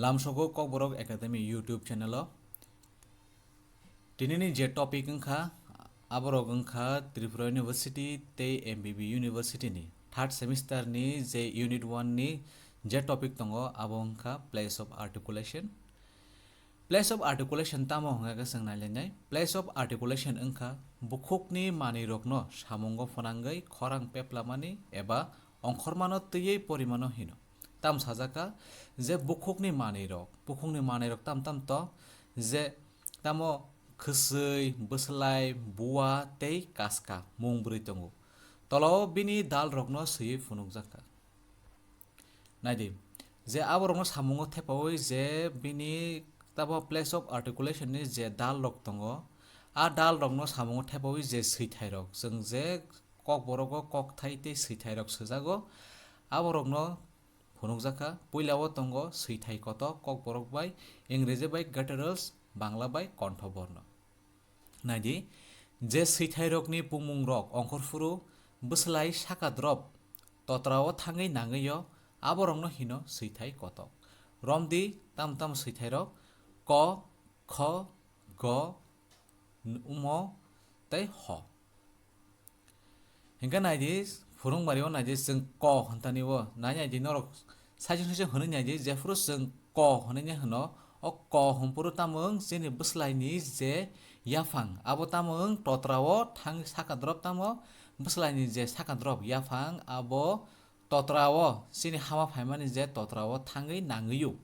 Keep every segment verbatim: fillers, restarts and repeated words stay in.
Lamsogo Kokborok Academy YouTube channel o. Tinini je topic wngkha, aborok wngkha Tripura University tei M B B University ni third semester ni je unit one ni je topic tongo, abo wngkha place of articulation. Place of articulation tamo hwnga khe chwng nailainai. Place of articulation wngkha bukhukni manwirokno samungo phwnangwi khorang peplamani eba ongkhormano twiwi porimano hino. Tam sajak kha je bukhukni manwirok, bukhukni manwirok tam tam to je tamo khwswi, bwslai, bua tei kaska mung bwrwi tongo. Tolao bini dalrokno swiwi phunukjak kha. Naidi, je aborokno samungo thepaui je bini tamo place of articulation ni je dalrok tongo, a dalrokno samungo thepaui je swithairok, chwng je Kokborogo kokthai tei swithairok swjago, aborokno phunukjak kha. Puilao tongo swithai kotok, Kokborok bai, Ingreji bai gutturals, Bangla bai kontho borno. Naidi, je swithairokni pumungrok ongkhorphuru bwslai saka drop totrao thangwi nangwio, aborokno hino swithai kotok. Romdi tam tam swithairok: ko, kho, go, n-, umo tei ho. Hinkhe naidi, phwrwngmari o naidi, chwng ko hwntani o nai naidi, norok saisung saisung hwnwi naidi, jephuru chwng ko hwnwi hwno, o ko hwnphuru tamo wng chini bwslaini je yaphang, abo tamo wng totrao thang saka drop, tamo bwslaini je saka drop yaphang, abo totrao chini hama phaimani je totrao thangwi nangwio.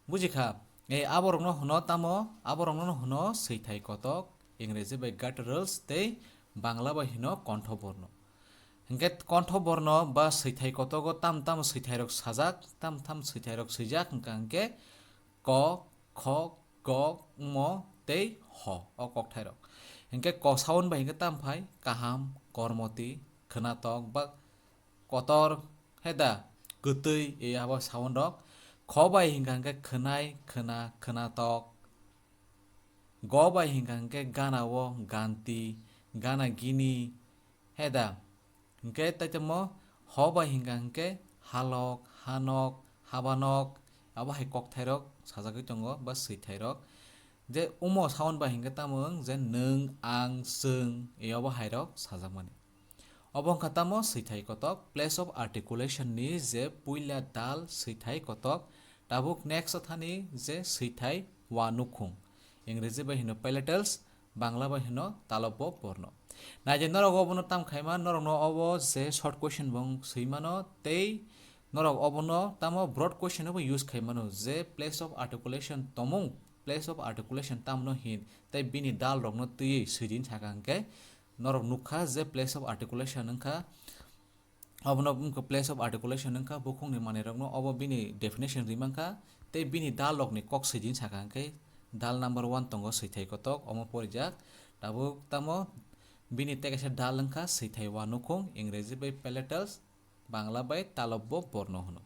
Bujikha, e, aborokno hwno tamo, aborokno hwno swithai kotok, Ingreji bai gutturals tei Bangla bai hino kontho borno. Hinkhe kontho borno ba swithai kotogo tam tam swithairok sajak, tam tam swithairok swijak wngkha hinkhe ko, kho, go, mo tei ho, o kokthairok. Hinkhe ko sound bai hinkhe tam phai: kaham, kormoti, khwnatok ba kotor, he da, kwtwi, e abo sound rok. Kho bai hinkha hinkhe khwnai, khwna, khwnatok. Go bai hinkha hinkhe gana o ganti, gana gini, he da. Hinkhe taitamo ho bai hinkha hinkhe halok, hanok, habanok, abo hai kokthairok sajagwi tongo ba swithairok. Je umo sound bai hinkhe tamo wng je nwng, ang, chwng, e abo hairok sajakmani. Obo wngkha tamo swithai kotok, place of articulation ni je puila dal swithai kotok. Tabuk next o thani je swithai wa nukhung, Ingreji bai hino palatals, Bangla bai hino talobbo borno. Naidi, norok obono tam khaima, norokno obo je short question bo swimano tei norok obono tamo broad question bo use khaimano je place of articulation tomung, place of articulation tamno hin tei bini dal rokno twiwi swidin saka hinkhe norok nukha je place of articulation wngkha, obono wngkha place of articulation wngkha, bukhukni manwirokno obo bini definition ri mankha, tei bini dal rokni kok swidin saka hinkhe dal number one tongo swithai kotok, omo porijak. Tabuk tamo bini tei kaisa dal wngkha swithai wa nukhung, Ingreji bai palatals, Bangla bai talobbo borno hwno.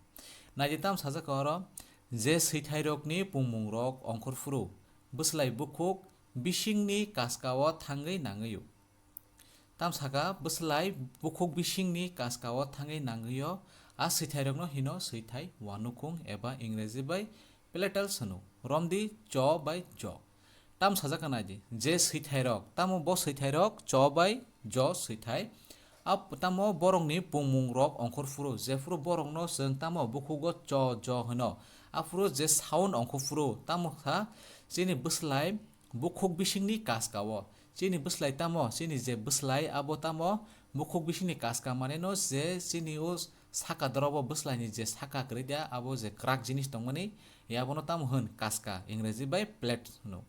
Naidi tam sajak oro, je swithairokni pungmungrok ongkhorphuru bwslai bukhuk bisingni kaskao thangwi nangwio. Tam saka, bwslai bukhuk bisingni kaskao thangwi nangwio, a swithairokno hino swithai wa nukhung eba Ingreji bai palatals hwno. Romdi cho bai jo. Tam sajak kha naidi, je swithairok, tamo bo swithairok cho bai jo swithai. Ap-, tamo borokni pungmungrok ongkhorphuru, jephuru borokno chwng tamo bukhugo cho jo hwno, aphuru je sound ongkhorphuru, tamo kha chini bwslai bukhuk bisingni kaskao. Chini bwslai tamo, chini je bwslai abo tamo bukhuk bisingni kaska maneno je chini o saka dorobo bwslaini je saka kwrwi dia, abo je kwrak jinis tongmani, abono tamo hwn kaska, Ingreji bai plate hwno,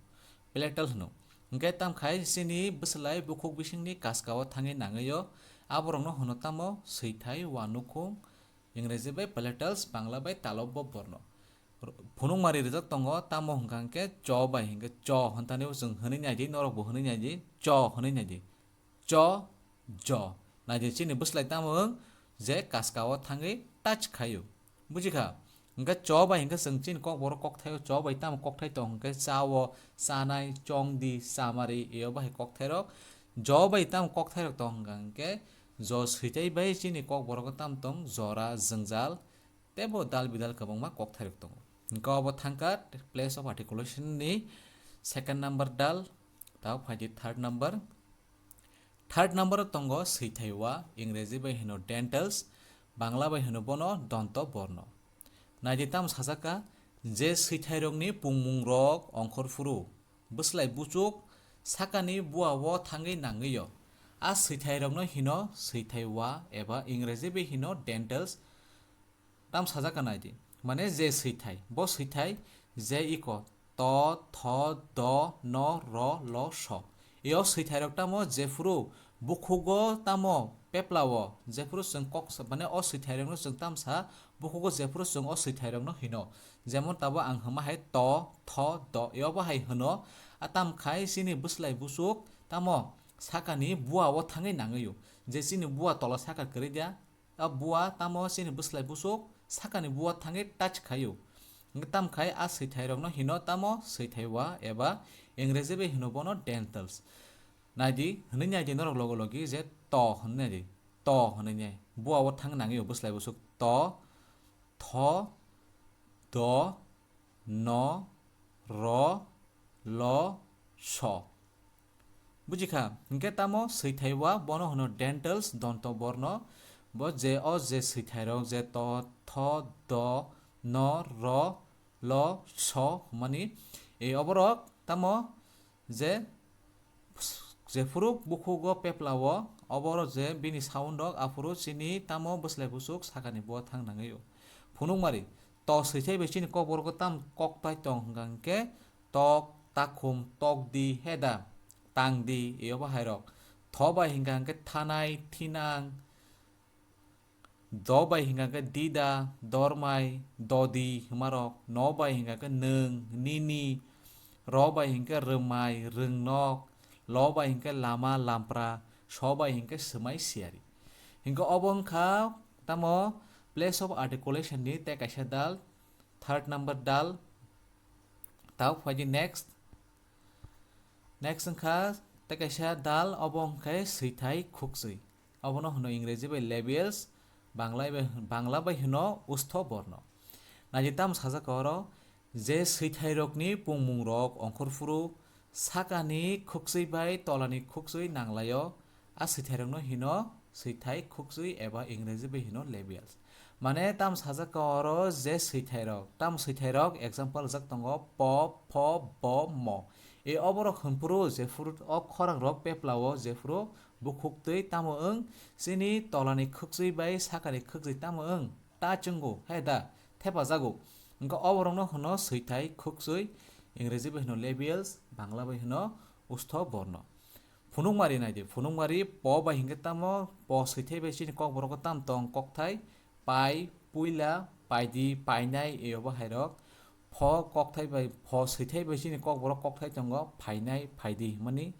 palatal hwno. Hinkhe tam khai chini bwslai bukhuk bisingni kaskao thangwi nangwio, aborokno hwno tamo swithai wa nukhung, Ingreji bai palatals, Bangla bai talobbo borno. Phunukmari rijak tongo, tamo hwnkha hinkhe cho bai hinkhe cho hwntani o chwng hwnwi naidi, norokbo hwnwi naidi, cho hwnwi naidi. Cho, jo. Naidi chini bwslai tamo wng je kaskao thangwi touch khaio. Bujikha? Hinkhe cho bai hinkhe chwng chini kokborok kokthaio cho bai tamo kokthai tong hinkhe chao, chanai, chongdi, chamari, eo bahai kokthairok. Jo bai tamo kokthairok tong hinkhe jo switei bai chini kokborogo tam tong jora, jwngjal, teibo dal bidal kwbangma kokthairok tongo. Hingke obo thangkha place of articulation ni second number dal, tao phaidi third number. Third number o tongo swithai wa, Ingreji bai hino dentals, Bangla bai hino bono donto borno. Naidi tam sajaka, je swithai rokni pungmung rok ongkhor phuru, bwslai buchuk sakani bua o thangwi nangwi o. A swithai rokno hino swithai wa eba Ingreji bai hino dentals. Tam sajak ka naidi, mane je swithai, bo swithai je iko to, tho, do, no, ro, lo, so. Eo swithai rok tamo jephuru bukhugo tamo pepla o, jephuru chwng kok sa-, mane o swithai rokno chwng tamsa bukhugo jephuru chwng o swithai rokno hino. Jemon tabo ang hwnma hai to, tho, do, eo bo hai hwno, a tam khai chini bwslai buchuk tamo sakani bua o thangwi nangwi o. Je chini bua tola saka kwrwi dia, a bua tamo chini bwslai buchuk sakani bua thangwi touch khaio. Hwnkhe tam khai a swithai rokno hino tamo swithai wa eba Ingreji bai hino bono dentals. Naidi, hwnwi naidi norok logo logi je to hwnwi naidi. To hwnwi nai. Bua o thang nangwi o bwslai buchuk to, tho, do, no, ro, lo, so. Bujikha, hingke tamo swithai wa bono hwno dentals, donto borno, bo je o je swithai rok je to, tho, do, no, ro, lo, so hwnmani, e oborok tamo je, jephuru bukhugo pepla o, oboro je bini sound rok aphuru chini tamo bwslai buchuk sakani bua thang nangwi o. Phunukmari, to swithai bai chini kokborok tam koktai tong hwnkha hwnkhe tok, takhum, tokdi, heda, tangdi, eo bo hairok. Tho bai hwnkha hwnkhe thanai, thinang, do bai hwnkha hwnkhe dida, dormai, dodi hwnmarok, no bai hwnkha hwnkhe nwng, nini, ro bai hwnkhe rwmai, rwngnok, lo bai hwnkhe lama, lampra, so bai hwnkhe swmai, siyari. Hwnkhe obo wngkha tamo place of articulation ni tei kaisa dal, third number dal. Tao phaidi next. Next wngkha tei kaisa dal, obo wngkhe swithai khukchwi. Obono hwno Ingreji bai labials, Bangla bai, Bangla bai hwno ustho borno. Naidi tamo sajak oro je swithai rokni pungmung rok ongkhor phuru sakani khukchwi bai tolani khukchwi nanglaio, a swithai rokno hino swithai khukchwi eba Ingreji bai hino labials. Mane tam sajak ka oro je swithai rok, tam swithai rok example jak tongo po, pho, bo, mo. E oborok hwnphuru jephuru o khorang rok pepla o jephuru bukhuk twi tamo wng, chini tolani khukchwi bai sakani khukchwi tamo wng, ta chwngo, hai da, thepajago. Wngkha oborokno hwno swithai khukchwi, Ingreji bai hwno labials, Bangla bai hwno ustho borno. Phunukmari naidi, phunukmari po bai hwnkhe tamo, po swithai bai chini kokborok tam tong kokthai, pai, puila, paidi, painai, eo bo hairok. Pho kokthai bai, pho swithai bai chini kokborok kokthai tongo, phainai, phaidi hwnmani.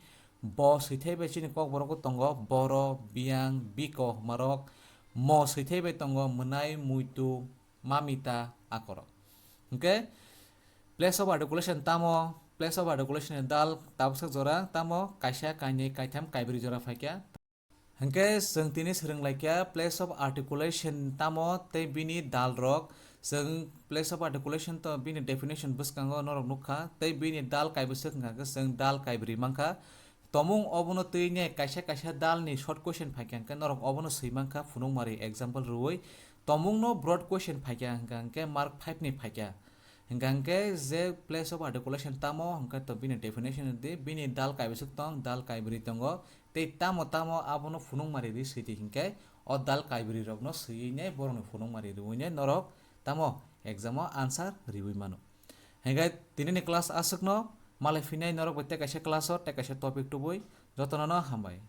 Bo swithai bai chini kokborok tongo, boro, biyang, biko hwnmarok. Mo swithai bai tongo, mwnai, muitu, mamita, akorok. Hwnkhe place of articulation tamo, place of articulation ni dal tabuksak jora tamo, kaisa, kainwi, kaitham, kaibrwi jora phaikha. Hwnkhe chwng tini swrwnglaikha place of articulation tamo tei bini dal rok. Chwng place of articulation to bini definition bwskango norok nukha tei bini dal kaibwswk hwnkha khe chwng dal kaibrwi mankha. Tomung obono twi ne kaisa kaisa dal ni short question phaikha hwnkhe norok obono swi mankha phunukmari example rwui. Tomung no broad question phaikha hwnkha hwnkhe mark five ni phaikha. Hwnkha hwnkhe je place of articulation tamo hwnkhe to bini definition di, bini dal kaibwswk tong, dal kaibrwi tongo. Tei tamo tamo abono phunukmari ri swidi hinkhe o dal kaibrwi rokno swiwi ne borokni phunukmari riwi ne norok tamo exam o answer riwi mano. Hinkhe tinini class aswkno, malai phinai norok bai tei kaisa class o tei kaisa topic tubui, jotono no hambai.